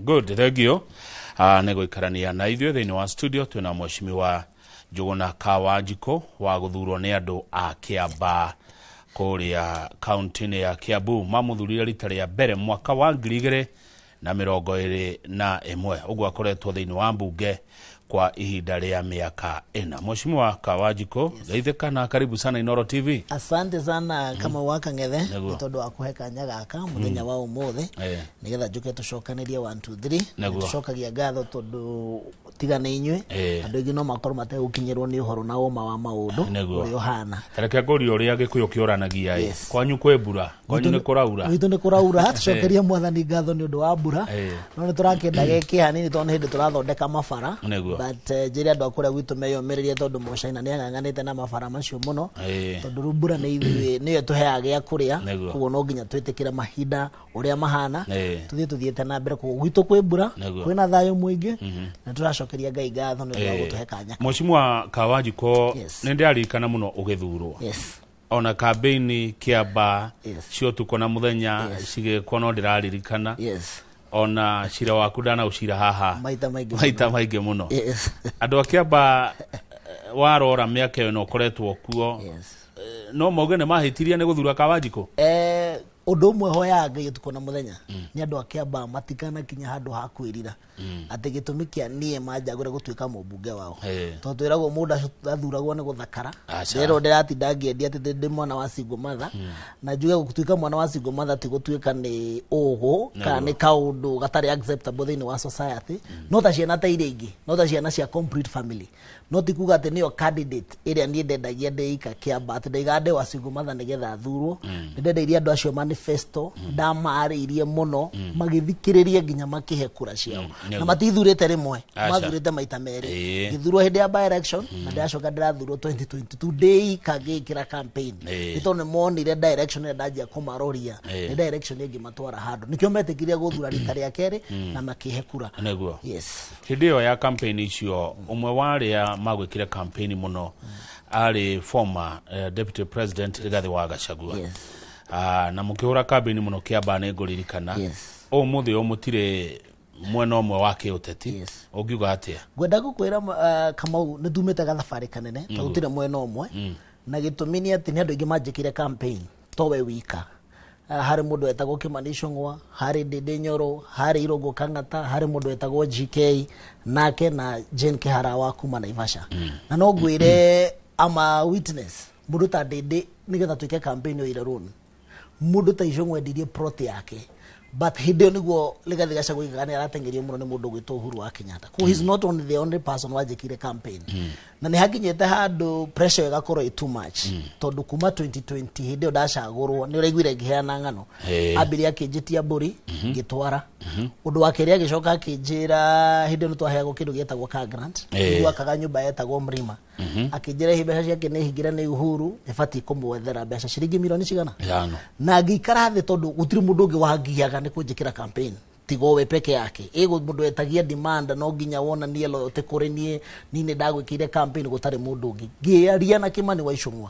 Good, thank you. Nĩ gũikarania na ithuĩ thĩinĩ wa studio twĩna Mheshimiwa Njũgũna Kawanjikũ wa gũthurwo nĩ andũ a Kĩambaa kũrĩa kaunti-inĩ ya Kiambu. Mamũthurire rita rĩa mbere mwaka wa 2021, ũguo akoretwo thĩinĩ wa mbunge kwa ihinda rĩa mĩaka 4. Mheshimiwa Kawanjikũ, geithĩka na karibu sana Inooro TV. Asante sana kama wa Kang'ethe nĩ tondũ wa kũhe kanya gaka mũthenya wa ũmũthĩ nĩgetha njũke tũcokanĩrie 1 2 3. Tũcokagia ngatho tondũ tiga nĩ inyuĩ andũ aingĩ no makorwo mategũkinyĩrwo nĩ ũhoro na ũma wa maũndũ ũrĩa ũhana. Reke ngũrie ũrĩa Gĩkũyũ kĩũranagia ĩ, kwanyu kwĩ mbura, kwanyu nĩ kũraura? Gwitũ nĩ kũraura, tũcokerie Mwathani ngatho nĩ ũndũ wa mbura, no nĩ tũrakĩenda geke hanini tondũ nĩ hĩndĩ tũrathondeka mabara. But njĩre andũ a kũrĩa gwitũ meyũmĩrĩrie tondũ Mũcaina nĩ ang'ang'anĩte na mabara macio mũno, tondũ rĩu mbura nĩ ithuĩ nĩyo ĩtũheaga gĩa kũrĩa, koguo no nginya twĩtĩkĩre mahinda ũrĩa mahana, tũthiĩ tũthiĩte na mbere. Koguo gwitũ kwĩ mbura, kwĩna thayũ mũingĩ, na tũracokeria Ngai ngatho nĩ ũndũ wa gũtũhe kanya. Mheshimiwa Kawanjikũ, nĩ ndĩraririkana mũno ũgĩthurwo, ona kambeini Kĩambaa cia ũtukũ na mũthenya cigĩkwo, no ndĩraririkana ona cira waku ndanaũcira haha maita maingĩ, maita maingĩ mũno. Andũ a Kĩambaa, warora mĩaka ĩyo ĩno ũkoretwo kuo, no mauge nĩ mahĩtirie nĩ gũthura Kawanjikũ? Ũndũ ũmwe hoyaga Ngai ũtukũ na mũthenya nĩ andũ a Kĩambaa matikanakinya handũ ha kwĩrira atĩ gĩtũmi kĩa niĩ manjagũre gũtuĩka mũmbunge wao, tondũ twĩragwo mũndũ athuragwo nĩ gũthakara. Rĩrĩa ndĩratinda ngĩendia atĩ ndĩ mwana wa single mother, na njuge gũtuĩka mwana wa single mother ti gũtuĩka nĩ ũgũ kana nĩ kaũndũ gatarĩ acceptable thĩinĩ wa society, no ta ciana ta iria ingĩ, no ta ciana cia complete family, no ti kuga atĩ nĩyo candidate ĩrĩa niĩ ndendagia ndĩ ika Kĩamba, atĩ ndaigaga ndĩ wa single mother nĩgetha thurwo. Nĩ ndendeirie andũ acio manifesto, ndamarĩirie mũno, magĩthikĩrĩria nginya makĩhe kura ciao, na matithurĩte rĩmwe, mathurĩte maita merĩ. Ngĩthurwo hĩndĩ ya by election na ndĩracoka ndĩrathurwo 2022 ndĩ ika ngĩkĩra campaign, nĩ tondũ nĩ monire direction ĩrĩa ndanjia kũmaroria nĩ direction ĩngĩmatwara handũ, nĩkĩo metĩkĩrie gũthura rita rĩa kerĩ na makĩhe kura. Yes. Hĩndĩ ĩyo ya campaign icio, ũmwe wa arĩa magwĩkire campaign mũno arĩ former deputy president Rigathi wa Gachagua. Na mũkĩhũra campaign mũno Kĩambaa, nĩ ngũririkana. Ũmũthĩ ũyũ mũtirĩ mwena ũmwe wa kĩũteti, ũngiuga atĩa? Ngwenda gũkwĩra, Kamau, nĩ tumĩte gathabarĩ kanene tondũ tũtirĩ mwena ũmwe, na gĩtũmi nĩ atĩ nĩ andũ aingĩ manjĩkire campaign to we wika. Harĩ mũndũ wetagwo Kimani Ichung'wa, harĩ Ndĩndĩ Nyoro, harĩ Irũngũ Kang'ata, harĩ mũndũ wetagwo GK nake na Jane Kihara wa kuma Naivasha. Na no ngwĩre ama witness mũndũ ta Ndĩndĩ nĩgetha twĩke campaign oire loan, mũndũ ta Ichung'wa endirie plot yake, but hĩndĩ ĩyo nĩguo Rigathi Gachagua oigaga nĩ arateng'erio mũno nĩ mũndũ ũgwĩtwo Uhuru wa Kenyatta. Koguo he's not only the only person wanjĩkire campaign, na nĩ hakinyĩte handũ pressure ĩgakorwo ĩ too much, tondũ kuma 2020 hĩndĩ ĩyo ndacagũrwo, nĩ ũraiguire ngĩheana ng'ano, ambirie akĩnjĩtia mbũri ngĩtwara. Ũndũ wa kerĩ, agĩcoka akĩnjĩra hĩndĩ ĩyo nĩ twaheagwo kĩndũ gĩetagwo car grant, nĩguo akaga nyũmba yetagwo Mrima, akĩnjĩra hihi mbeca ciake nĩ hingĩre nĩ Uhuru, ĩbatiĩ kũmwethera mbeca ciringi milioni cigana. 5. Na ngĩikara thĩ tondũ gũtirĩ mũndũ ũngĩ wangiaga nĩ kũnjĩkĩra campaign tiga we peke yake. Ĩgũ mũndũ etagia demand no nginya wonanie loyalty kũrĩ niĩ, niĩ nĩ ndagwĩkĩire campaign, gũtarĩ mũndũ ũngĩ. Ngĩaria na Kimani wa Ichung'wa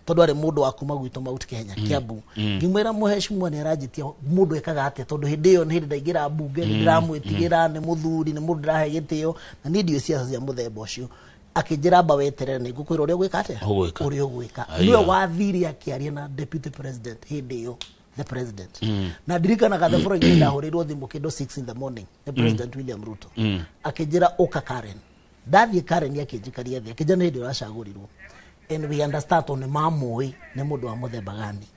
tondũ arĩ mũndũ wa kuma gwitũ Mount Kenya, Kiambu, ngĩmwĩra mũheshimiwa nĩ aranjĩtia mũndũ ekaga atĩa, tondũ hĩndĩ ĩyo nĩ hĩndĩ ndaingĩra mbunge, nĩ ndĩramwĩtigĩra, nĩ mũthuri, nĩ mũndũ ndĩrahe gĩtĩo, na niĩ ndiũĩ ciaca cia mũthemba ũcio. Akĩnjĩra amba weterere, nĩ ngũkwĩra ũrĩa ũgwĩka atĩa. Ũgwĩka. Ũrĩa ũgwĩka. Nĩwe wathire akĩaria na deputy president hĩndĩ ĩyo, the president, na ndirikanaga the following day ndahũrĩirwo thimũ kĩndũ 6 in the morning nĩ President William Ruto, akĩnjĩra ũka Karen. Ndathiĩ Karen, akĩnjikaria thĩ, akĩnjĩra nĩ hĩndĩ ũracagũrirwo and we understand tondũ nĩ mamũĩ nĩ mũndũ wa mũthemba gani.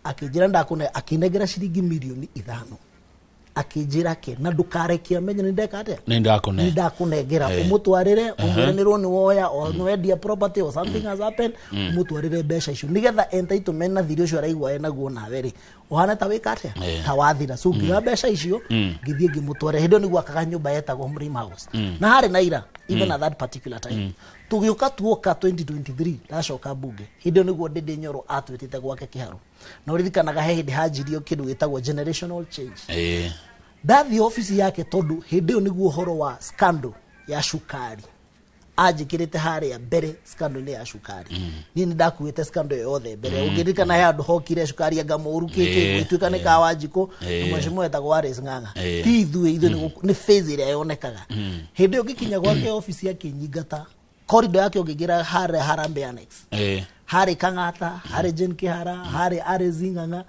Akĩnjĩra ndakũne, akĩnengera ciringi mirioni 5, akĩnjĩra ke na ndũkareke amenye nĩ ndeka atĩa. Nĩ ndakũne. Nĩ ndakũnengera, ũmũtwarĩre, ũmwĩre nĩ rũni woya or nĩ wendia property or something has happened, ũmũtwarĩre mbeca icio nĩgetha entitlement na thirĩ ũcio araigua enaguo nawe rĩ ũhana ta wĩka atĩa, ta wathira. So ngĩoya mbeca icio, ngĩthiĩ ngĩmũtwarĩra. Hĩndĩ ĩyo nĩguo akaga nyũmba yetagwo Mlima House, na harĩ na ira even at that particular time. Tũgĩũka tuoka 2023, ndacoka mbunge, hĩndĩ ĩyo nĩguo Ndĩndĩ Nyoro atwĩtĩte gwake kĩharo, na ũririkanaga he hĩndĩ hanjirio kĩndũ gĩtagwo generational change. Ndathiĩ obici yake tondũ hĩndĩ ĩyo nĩguo ũhoro wa scandal ya cukari. Anjĩkĩrĩte harĩa mbere scandal-inĩ ya cukari. Niĩ nĩ ndakuĩte scandal ĩyo yothe mbere. Ũngĩririkana he handũ hokire cukari anga mũru kĩkĩ gũtuĩka nĩ ka Wanjikũ na mheshimiwa etagwo Wallace Ng'ang'a. Ti ithuĩ, ithuĩ nĩ phase ĩrĩa yonekaga. Hĩndĩ ĩyo ngĩkinya gwake obici akĩnyingata corridor yake, ũngĩingĩra harĩa Harambee Annex, harĩ Kang'ata, harĩ Jane Kihara, harĩ Arezi Ng'ang'a,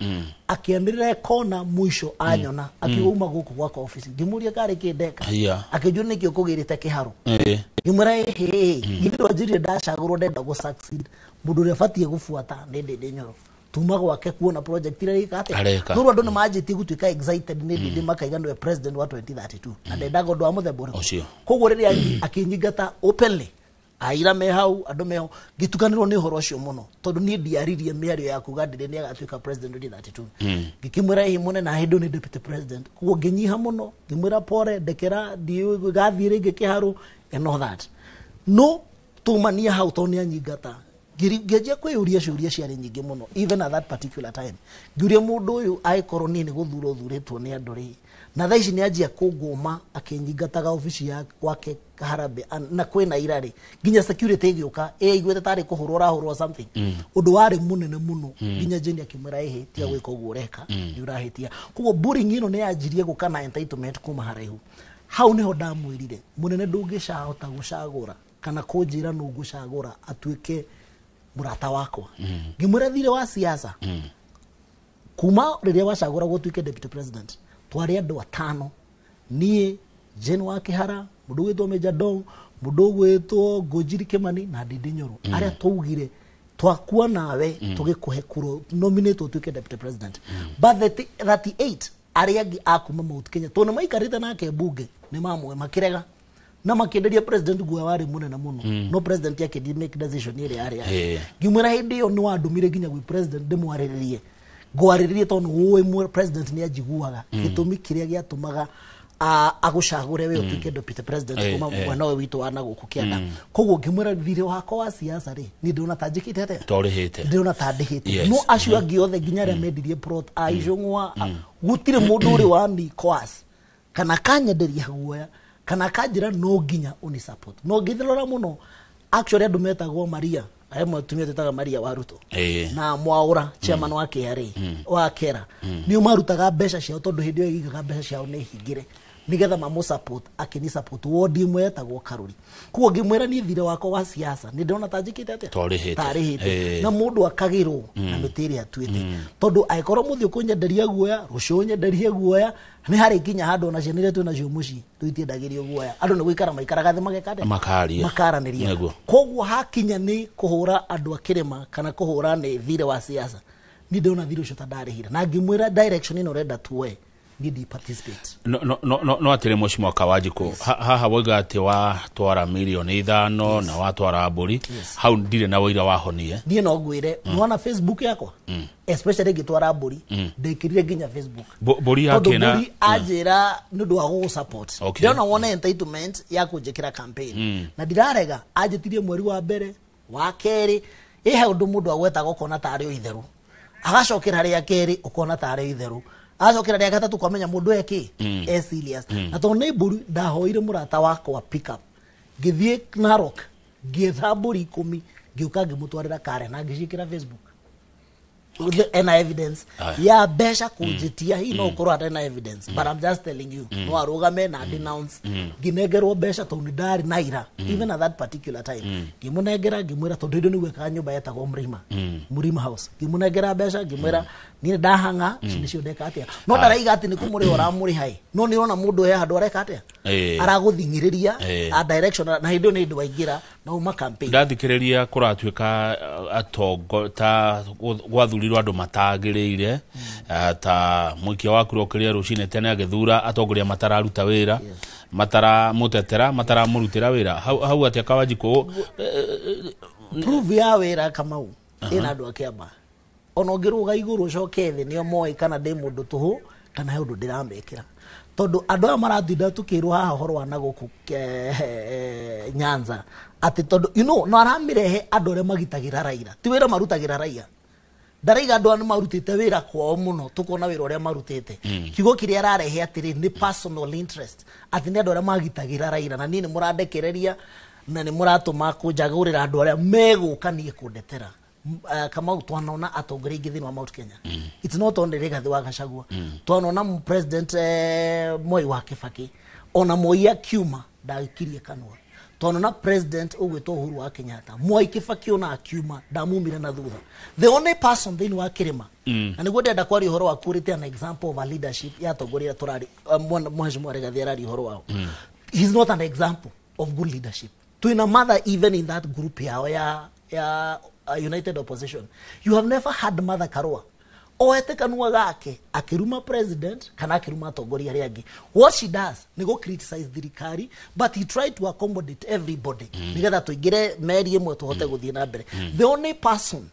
akĩanĩrĩra kona mũico anyona, akiuga uma gũkũ gwakwa obici. Ngĩmũria karĩ kĩ ndeka. Akĩnjũria nĩkĩ ũkũgĩrĩte kĩharo. Ngĩmwĩra ĩhĩ, githĩ ndwanjĩrire ndacagũrwo ndenda gũ succeed mũndũ ũrĩa batiĩ gũbuata nĩ Ndĩndĩ Nyoro, tuma gwake kuona project iria ĩka atĩa. Areka. No andũ nĩ manjĩtie gũtuĩka excited nĩ Ndĩndĩ, makaiga nĩwe president wa 2032 na ndendaga ũndũ wa mũthemba ũrĩkũ. Ũcio. Koguo rĩrĩa akĩnyingata openly, aira me hau, andũ me hau, ngĩtukanĩrwo nĩ ũhoro ũcio mũno tondũ niĩ ndiaririe mĩario ya kuga Ndĩrĩ nĩ agatuĩka president 2032. Ngĩkĩmwĩra ĩhĩ mũnene, na hĩndĩ ĩyo nĩ deputy president, koguo ngĩnyiha mũno, ngĩmwĩra pore, ndekera, ndiũĩ gathiĩ rĩngĩ kĩharũ and all that. No tumania hau tondũ nĩ anyingata, ngĩanjia kwĩyũria ciũria ciarĩ nyingĩ mũno even at that particular time. Ngĩũria mũndũ ũyũ, angĩkorwo niĩ nĩ gũthurwo thurĩtwo nĩ andũ rĩ, na thaa ici nĩ anjia kũngũma akĩnyingataga obici ya gwake Harambee na kwĩna ira rĩ, nginya security ĩgĩũka ĩiguĩte tarĩ kũhũrwo ũrahũrwo something, ũndũ warĩ mũnene mũno, nginya Jane akĩmwĩra ĩhĩ, tiga gwĩka ũguo ũreka, nĩ ũrahĩtia. Koguo bullying ĩno nĩ yanjirie gũka na entitlement kuma haraihu. Hau nĩho ndamwĩrire, mũnene, ndũngĩcahota gũcagũra kana kũnjĩra nũ ngũcagũra atuĩke mũrata wakwa. Ngĩmwĩra thirĩ wa siasa kuma rĩrĩa wacagũragwo ũtuĩke deputy president, twarĩ andũ atano, niĩ, Jane wa Kĩhara, mũndũ ũgwĩtwo Major Dong, mũndũ ũgwĩtwo Ngũnjiri Kĩmani na Ndindi Nyoro, arĩa twaugire twakua nawe tũgĩkũhe kuro nominate ũtuĩke deputy president. But the 38 arĩa angĩ a kuma Mount Kenya, tondũ nĩ maikarĩte nake mbunge, nĩ mamwe makĩrega na makĩenderia president guoya warĩ mũnene mũno, no president akĩthi make decision ĩrĩa yarĩ yake. Ngĩmwĩra hĩndĩ ĩyo nĩ wandũmire nginya gwĩ president ndĩmwarĩrĩrie, ngwarĩrĩrie tondũ nĩ ũĩ president nĩ anjiguaga, gĩtũmi kĩrĩa gĩatũmaga agũcagũre we ũtuĩke deputy president kuma mwena ũyũ witũ wa na gũkũ kĩanda. Koguo ngĩmwĩra thirĩ wakwa wa siasa rĩ, niĩ ndĩrona ta njĩkĩte atĩa. Torĩhĩte. Ndĩrona ta ndĩhĩte. No acio angĩ othe, nginya arĩa mendirie plot a Icũng'wa, gũtirĩ mũndũ ũrĩ wa ni coerce kana kanyenderia guoya kana kanjĩra no nginya ũni support. No ngĩthirora mũno, actually andũ metagwo Maria, he mũtumia twĩtaga Maria wa Ruto na Mwaũra, chairman wa KRA wa KERA, nĩo marutaga mbeca ciao tondũ hĩndĩ ĩyo ĩigaga mbeca ciao nĩ hingĩre nigetha mamũ support, akĩni support wodi ĩmwe yetagwo Karuri. Koguo ngĩmwĩra niĩ thirĩ wakwa wa siasa nĩ ndĩrona ta njĩkĩte atĩa. Torĩhĩte. Tarĩhĩte. Na mũndũ akagĩrwo na mĩtĩ ĩrĩa atuĩte, tondũ angĩkorwo mũthiĩ ũkũnyenderia guoya, rũciũ ũnyenderie guoya, nĩ harĩ nginya handũ ona ciana iria twĩ nacio mũciĩ tũitiendagĩrio guoya. Andũ nĩ gũikara maikaraga thĩ mageka atĩa? Makaria. Makaranĩria. Koguo hakinya nĩ kũhũra andũ a kĩrĩma kana kũhũra nĩ thirĩ wa siasa, niĩ ndĩrona thirĩ ũcio ta ndarĩhire, na ngĩmwĩra direction ĩno ũrenda tuoe, niĩ ndi participate. No no no no no atĩrĩ, mheshimiwa Kawanjikũ, haha woiga atĩ watwara mirioni 5 na watwara mbũri, hau ndirĩ na ũira wa honie. Niĩ no ngwĩre, nĩwona Facebook yakwa, especially ngĩtwara mbũri, ndĩkĩrire nginya Facebook. Mbũri Tondũ yakĩna mbũri anjĩra nĩ ũndũ wa gũgũ support. Ndĩrona wone entitlement ya kũnjĩkĩra campaign na ndirarega. Anjĩtirie mweri wa mbere, wa kerĩ, ĩhe ũndũ mũndũ agwetaga ũkona tarĩ o itherũ, agacokera rĩa kerĩ ũkona tarĩ itherũ, agacokera rĩa gatatũ ũkamenya mũndũ eki e serious. Na tondũ nĩ mbũri, ndahoire mũrata wakwa pick up, ngĩthiĩ Narok, ngĩetha mbũri 10, ngĩũka ngĩmũtwarĩra kare na ngĩciĩkĩra Facebook. Ena evidence ya mbeca kũnjĩtia, hihi no ũkorwo atarĩ na evidence, but I'm just telling you, no arũgame na denounce ngĩnengerwo mbeca tondũ nĩ ndarĩ na ira even at that particular time. Ngĩmũnengera, ngĩmwĩra tondũ hĩndĩ nĩguo nyũmba yetagwo Mrima, Mrima House, ngĩmũnengera mbeca, ngĩmwĩra niĩ ndahang'a ici nĩcio ndeka atĩa. No ndaraiga atĩ nĩ kũmũrĩha ũramũrĩha ĩ, no nĩ ũrona mũndũ he handũ areka atĩa, aragũthing'ĩrĩria a direction, na hĩndĩ ĩyo nĩ hĩndĩ waingĩra na uma campaign. Ndathikĩrĩria kũratuĩka atongo ta gwathurirwo andũ matagĩrĩire, ta mũikia wa kura ũkĩrĩa rũcinĩ tene agĩthura atongoria matararuta wĩra, mataramũtetera, mataramũrutĩra wĩra. Hau hau atĩa, Kawanjikũ? Proof ya wĩra, Kamau, ĩna andũ a Kĩamba, ona ũngĩrũga igũrũ ũcoke thĩ, nĩo moĩ kana ndĩ mũndũ tũhũ kana he ũndũ ndĩramekĩra, tondũ andũ aya maratinda tũkĩrwo haha ũhoro wa na gũkũ Nyanza atĩ tondũ no aramĩrehe andũ arĩa magitagĩra Raila, ti wĩra marutagĩra raia. Ndaraiga andũ aya nĩ marutĩte wĩra kwao mũno, tũkona wĩra ũrĩa marutĩte. Kiugo kĩrĩa ararehe atĩrĩ nĩ personal interest, atĩ nĩ andũ arĩa magitagĩra Raila na niĩ nĩ mũrandekereria. Na nĩ mũratũma kũnjagũrĩra andũ arĩa megũka niĩ kũndetera. Kamau, twanona atongoria aingĩ thĩinĩ wa Mount Kenya. It's not only Rigathi wa Gachagua. Twanona president Moi wa Kibaki, ona Moi akiuma ndakirie kanua. Twanona president ũgwĩtwo Uhuru wa Kenyatta, Mwai Kibaki ona akiuma ndamumire na thutha. The only person thĩinĩ wa kĩrĩma, na nĩguo ndĩrenda kwaria ũhoro waku ũrĩte an example of a leadership ya atongoria tũrari, mheshimiwa Rigathi araria ũhoro wao, he's not an example of good leadership. Twina mother, even in that group yao ya United Opposition, you have never had Mother Karua oete kanua gake akiruma president kana akiruma atongoria arĩa angĩ. What she does nĩ go criticize thirikari, but he tried to accommodate everybody nĩgetha tũingĩre meri ĩmwe tũhote gũthiĩ na mbere. The only person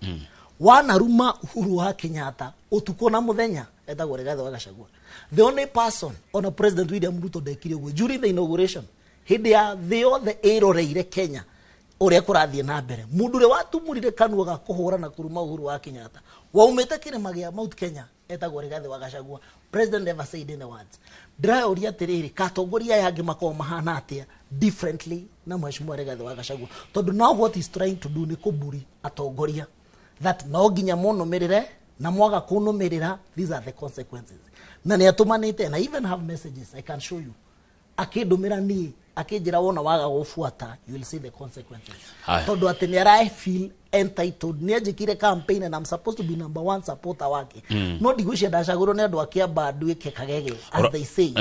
wanaruma Uhuru wa Kenyatta ũtukũ na mũthenya etagwo Rigathi wa Gachagua. The only person, ona President William Ruto ndekire ũguo during the inauguration, hĩndĩ ya thĩ yothe ĩroreire Kenya ũrĩa kũrathiĩ na mbere. Mũndũ ũrĩa watumũrire kanua ga kũhũra na kũruma Uhuru wa Kenyatta waumĩte kĩrĩma gĩa Mount Kenya etagwo Rigathi wa Gachagua. President never said any words. Ndĩraũria atĩrĩrĩ, katongoria aya angĩ makoragwo mahana atĩa differently na mheshimiwa Rigathi wa Gachagua? Tondũ now what he's trying to do nĩ kũburi atongoria that no nginya mũnũmĩrĩre, na mwaga kũnũmĩrĩra, these are the consequences. Na nĩ atũmanĩte, and I even have messages I can show you, akĩndũmĩra niĩ akĩnjĩra wona waga gũbuata, you will see the consequences. Haya. Tondũ atĩ nĩ ara feel entitled. Nĩ anjĩkire campaign and I'm supposed to be number one supporter wake, no ndigwĩcia ndacagũrwo nĩ andũ a Kĩamba nduĩke kagege, as they say.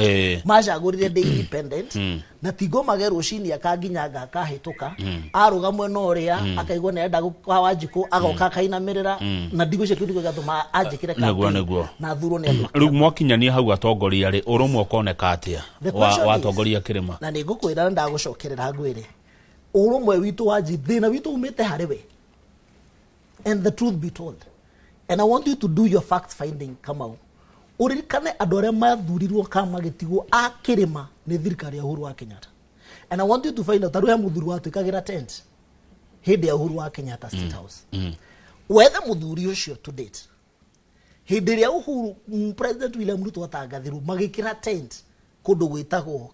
Macagũrire ndĩ independent, na tingomage rũcinĩ akanginyanga akahĩtũka arũga mwena ũrĩa akaigua nĩ arenda kwa Wanjikũ, agoka akainamĩrĩra, na ndigwĩcia kĩu nĩkĩo gĩatũma anjĩkĩre campaign Nĩguo. na thurwo nĩ andũ a Rĩu mwakinyania hau atongoria rĩ, ũrũmwe ũkoneka atĩa The question wa is- atongoria kĩrĩma? Na nĩ ngũkwĩra na ndagũcokerera ngwĩre ũrũmwe witũ wanji, thĩna witũ umĩte harĩ we. And the truth be told, and I want you to do your fact finding, Kamau, ũririkane andũ arĩa mathurirwo kana magĩtigwo a kĩrĩma nĩ thirikari ya Uhuru wa Kenyatta. And I want you to find out, tarĩu he mũthuri watuĩkagĩra tent hĩndĩ ya Uhuru wa Kenyatta State House. Wethe mũthuri ũcio to date. Hĩndĩ ĩrĩa Uhuru, President William Ruto atangathirwo, magĩkĩra tent kũndũ gwĩtagwo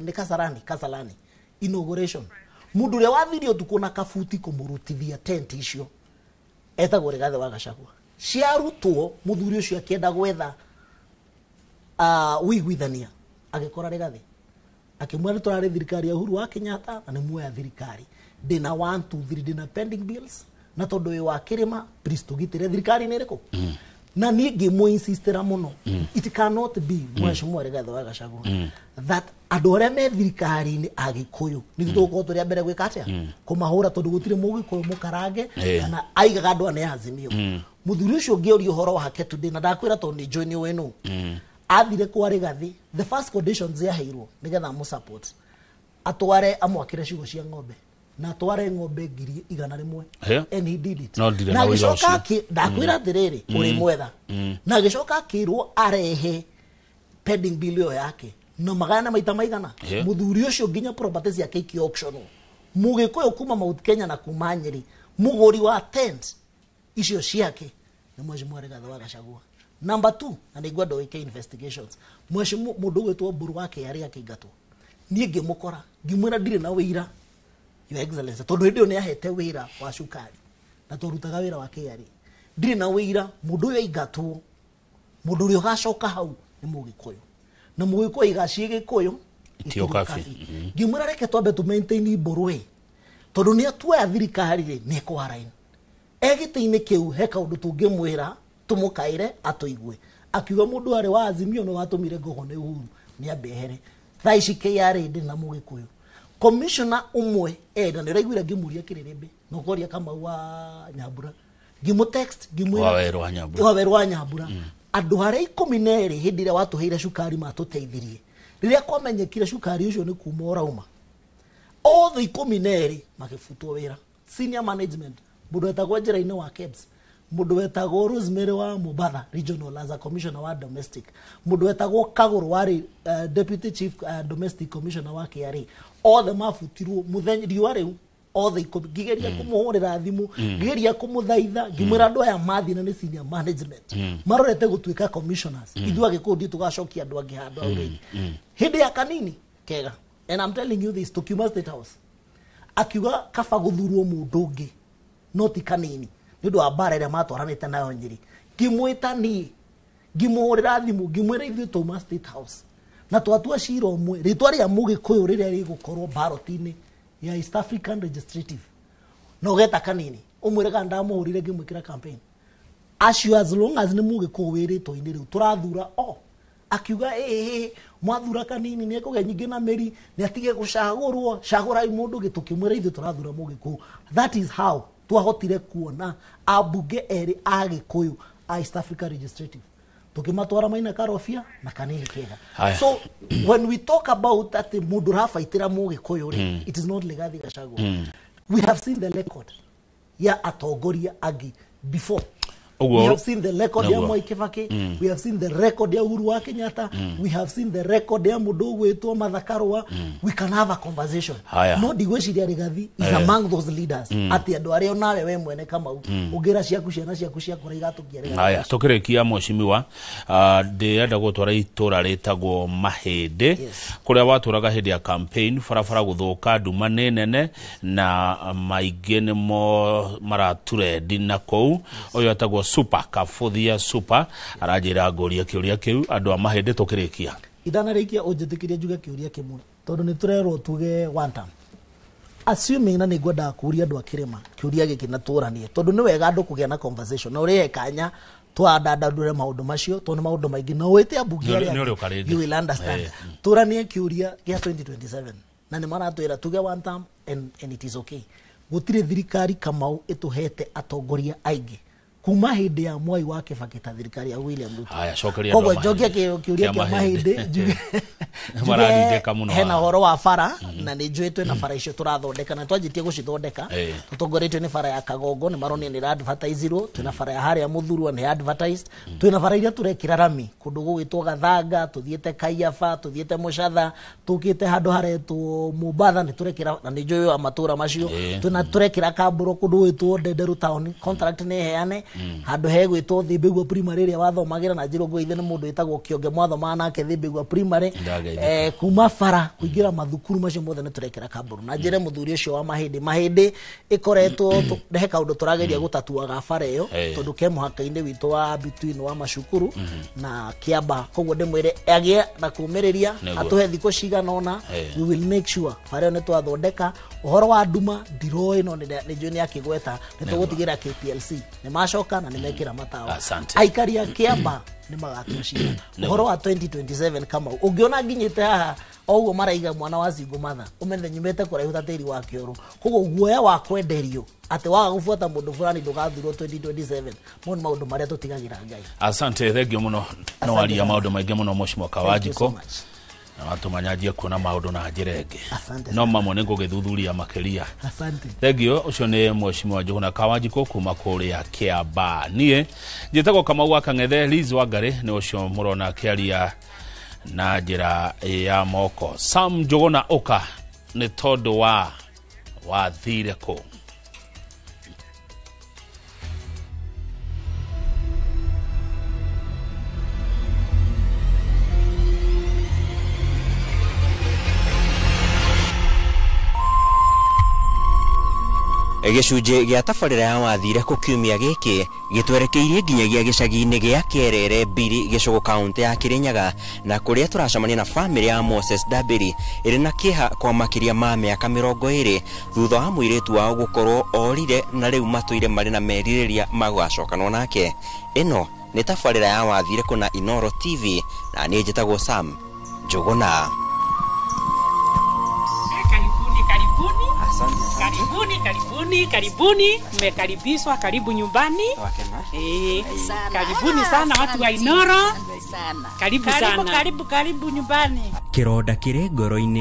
nĩ Kasarani inauguration. Mũndũ ũrĩa wathire ũtukũ na kabuti kũmũrutithia tent icio etagwo Rigathi wa Gachagua. Ciarutwo, mũthuri ũcio akĩenda gwetha ũiguithania, agĩkora Rigathi akĩmwĩra nĩ tũrarĩ thirikari ya Uhuru wa Kenyatta na nĩ muoya thirikari, ndĩna 1 2 3, ndĩna pending bills, na tondũ wĩ wa kĩrĩma, please tũgitĩre thirikari nĩ ĩrĩkũ. Na niĩ ngĩmũinsistĩra mũno, it cannot be, mheshimiwa Rigathi wa Gachagua, that andũ arĩa me thirikari-inĩ Agĩkũyũ nĩ tũgũkorwo tũrĩ a mbere gwĩka atĩa kũmahũra, tondũ gũtirĩ Mũgĩkũyũ mũkarange kana aigaga andũ aya nĩ Azimio. Mũthuri ũcio ngĩũria ũhoro wake today, na ndakwĩra tondũ nĩ njũĩ nĩ ũĩ nũ athire kwa Rigathi, the first conditions yaheirwo nĩgetha amũ support, atware amwakĩre ciugo cia ng'ombe na atware ng'ombe 100,000. And he did it. No ndirĩ Na na ũira agĩcoka ũcio. Ndakwĩra atĩrĩrĩ, ũrĩ mwetha, na agĩcoka akĩrwo arehe pending bill ĩyo yake na magayane maita maigana. Mũthuri ũcio nginya property ciake iki auction, Mũgĩkũyũ kuma Mount Kenya na kuma Nyeri, mũgũri wa tent icio ciake nĩ mheshimiwa Rigathi wa Gachagua. Number two, na nĩ ngwenda wĩke investigations, mheshimiwa mũndũ ũgwĩtwo Mburu wa KRA akĩingatwo, niĩ ngĩmũkora ngĩmwĩra ndirĩ na wĩira, Your Excellency, tondũ hĩndĩ ĩyo nĩ ahete wĩra wa cukari na twarutaga wĩra wa KRA, ndirĩ na wĩira mũndũ ũyũ aingatwo, mũndũ ũrĩa ũgacoka hau nĩ Mũgĩkũyũ, na Mũgĩkũyũ igaciĩ Gĩkũyũ. Itio kabi. Ngĩmwĩra reke twambe tũ maintain Mbũrũ ĩ, tondũ nĩ atuoya thirikari rĩ, nĩ ekũharain e gĩtĩ-inĩ kĩu, he kaũndũ tũngĩmwĩra tũmũkaĩre atũigue. Akiuga mũndũ arĩ wa Azimio nĩ watũmire ngogo nĩ Uhuru nĩ ambe ehere. Thaa ici KRA ndĩ na Mũgĩkũyũ commissioner ũmwe enda. Nĩ ũraiguire ngĩmũria kĩrĩrĩmbĩ na ũkoria Kamau wa Nyambura, ngĩmũ text ngĩmwĩra Wa Werũ wa Nyambura. Wa Werũ wa Nyambura, andũ arĩa 12 hĩndĩ ĩrĩa watũheire cukari matũteithirie rĩrĩa kwamenyekire cukari ũcio nĩ kuma ũrauma, othe 12 magĩbutwo wĩra, senior management. Mũndũ wetagwo njĩra-inĩ wa KEBS, mũndũ wetagwo Rosemary wa Mobatha regional as a commissioner wa domestic, mũndũ wetagwo Kagũrũ warĩ deputy chief domestic commissioner wa KRA, othe mabutirwo mũthenya riũa rĩu, othe 10. Ngĩgeria kũmũhũrĩra thimũ, ngĩgeria kũmũthaitha, ngĩmwĩra andũ aya mathiĩ na nĩ senior management marorete gũtuĩka commissioners, ithuĩ Agĩkũyũ ndiũ tũgacokia andũ angĩ handũ hau rĩngĩ hĩndĩ ya kanini kega. And I'm telling you this, tukiuma State House Akiuga kaba guthurwo mundu ungi no ti Kanini ni undu wa mbara ĩrĩa matwaranĩte nayo Nyĩrĩ. Ngĩmwĩta niĩ, ngĩmũhũrĩra thimũ, ngĩmwĩra ithuĩ twauma State House na twatua cira ũmwe, rĩtwa rĩa Mũgĩkũyũ rĩrĩa rĩgũkorwo ballot-inĩ ya East African Legislative na ũgeta Kanini ũmwĩre kana ndamũhũrire ngĩmwĩkĩra campaign. Acio as long as nĩ Mũgĩkũyũ wĩ rĩtwa-inĩ rĩu tũrathura o. Akiuga ĩĩ mwathura Kanini nĩ ekũgĩa nyingĩ na mĩri, nĩ atige gũcagũrwo, cagũrai mũndũ ũngĩ. Tũkĩmwĩra ithuĩ tũrathura Mũgĩkũyũ. That is how twahotire kuona ambunge erĩ a Gĩkũyũ a East Africa Legislative, tukimatwara Maina Karobia na Kanini Kega. Haya. So when we talk about ati mundu rabaitira Mugikuyu ri, it is not Rigathi Gachagua. We have seen the record ya atongoria angi before. Ũguo- We have seen the record ya Nĩguo. Mwai Kibaki, we have seen the record ya Uhuru wa Kenyatta, we have seen the record ya mundu ugwitwo Martha Karua. We can have a conversation. Haya. No ndigwiciria Rigathi is Eh. among those leaders ati andu aria onawe we mwene Kamau ungira ciaku ciana ciaku ciakura igatukia Rigathi. Haya, tukirikia mweshimiwa, ndĩrenda gũtwara itũra rĩtagwo Mahĩndĩ. Yes. Kũrĩa watũraga hĩndĩ ya campaign, barabara gũthũka, nduma nĩ nene na maingĩ nĩmo maraturendi na kũu. Ũyũ etagwo Super Kabuthia Super aranjĩra ngũrie kĩũria kĩu andũ a Mahĩndĩ tũkĩrĩkia. Itanarĩkia ũnjĩtĩkĩrie njuge kĩũria kĩmwe tondũ nĩ tũrerwo tuge one term. Assuming na nĩ ngwendaga kũũria andũ a kĩrĩma kĩũria gĩkĩ na tũranie tondũ nĩ wega andũ kũgĩa na conversation na ũrĩhe kanya twandandandũre maũndũ macio tondũ nĩ maũndũ maingĩ na wĩte ambunge Nĩ ũrĩ- arĩa nĩ ũrĩũka rĩngĩ. you will understand. Eh. Tũranie kĩũria gĩa 2027 na nĩ maratwĩra tuge one term and it is okay. Gũtirĩ thirikari Kamau ĩtũhete atongoria aingĩ kuma hĩndĩ ya Mwai wa Kibaki ta thirikari ya William Ruto. Haya, cokeria Koguo andũ a njokie Mahĩndĩ. kĩũria Kĩa kĩa Mahĩndĩ. Mahĩndĩ njuge Mararindĩka mũno hena haha. ũhoro wa bara na nĩ njũĩ twĩna bara icio tũrathondeka na twanjĩtie gũcithondeka. Eh. Tũtongoretio nĩ bara ya Kagongo, nĩ maronio nĩ advertiserwo, twĩna bara ya harĩa Mũthurwa nĩ advertised, twĩna bara iria tũrekĩra rami kũndũ gũgwĩtwo Gathanga, tũthiĩte Kaiaba, tũthiĩte Mũcatha, tũkĩte handũ haretwo Mombatha nĩ tũrekĩra na nĩ njũĩ wa matũra macio. Eh. Twĩna tũrekĩra kambũro kũndũ gwĩtwo Ndenderu town, contract nĩ heane handũ hegwĩtwo Thĩmbĩgua primary ĩrĩa wathomagĩra na njĩra ũguo ithe nĩ mũndũ wĩtagwo Kĩonge mwathomaga nake Thĩmbĩgua primary. Ndageithĩka. Kuma bara kuingĩra mathukuru macio mothe nĩ tũrekĩra kambũro na njĩre mũthuri ũcio wa Mahĩndĩ. Mahĩndĩ ĩkoretwo he kaũndũ tũrageria gũtatuaga bara ĩyo Eh. tondũ ke mũhaka-inĩ witũ wa between wa macukuru na Kĩamba, koguo ndĩmwĩre agĩe na kũmĩrĩria Nĩguo. atũhe thikũ cigana ũna. Eh. We will make sure bara ĩyo nĩ twathondeka. Ũhoro wa nduma ndiroĩ no nĩ njũĩ nĩ akĩgweta nĩ tũgũtigĩra KPLC nĩ macoka na nĩ mekĩra matawa. Asante. Aikari a Kĩamba nĩ magatua cira ũhoro wa 2027. Kamau, ũngĩona nginyĩte haha o ũguo maraiga mwana wa single mother, ũmenye nyumĩte kũraihu ta tĩri wa kĩoro, koguo guoya wa kwenderio atĩ waga gũbuata mũndũ fulani ndũgathurwo 2027, mau nĩ maũndũ marĩa tũtigagĩra Ngai. Asante, thengio mũno no waria sana. maũndũ maingĩ mũno mweshimiwa Thank you so Kawanjikũ much. na watũma nyanjie kuona maũndũ na njĩra ĩngĩ. Asante No sana. mamwe nĩ ngũgĩthuthuria makĩria. Asante. Thengio, ũcio nĩ mweshimiwa Njũgũna Kawanjikũ kuma kũrĩa Kĩamba. Niĩ njĩtagwo Kamau wa Kang'ethe. Liz Wangarĩ nĩ ũcio mũrona akĩaria na njĩra ya moko. Sam Njũgũna ũka nĩ tondũ wa wathire kũ. Gĩcunjĩ gĩa tabarĩra ya wathire kũ kiumia gĩkĩ gĩtwerekeirie nginyagia gĩcagi-inĩ gĩa Kerere Mbiri gĩcũgũ kaũntĩ ya Kĩrĩnyaga na kũrĩa tũracemania na bamĩrĩ ya Moses Ndambĩri ĩrĩ na kĩeha kwa makĩria ma mĩaka 20 thutha wa mũirĩtu wao gũkorwo orire na rĩu matũire marĩ na merirĩria ma gũgacokanwo nake. Ĩno nĩ tabarĩra ya wathire kũ na Inoro TV na niĩ njĩtagwo Sam Njũgũna. Karibuni, karibuni. Asante. Karibuni, karibuni, karibuni, mmekaribishwa, karibu nyumbani. Sana. Karibuni sana watu wa Inoro, Sana. karibu Karibu, sana. karibu, karibu nyumbani. Kĩronda kĩrĩ ngoro-inĩ.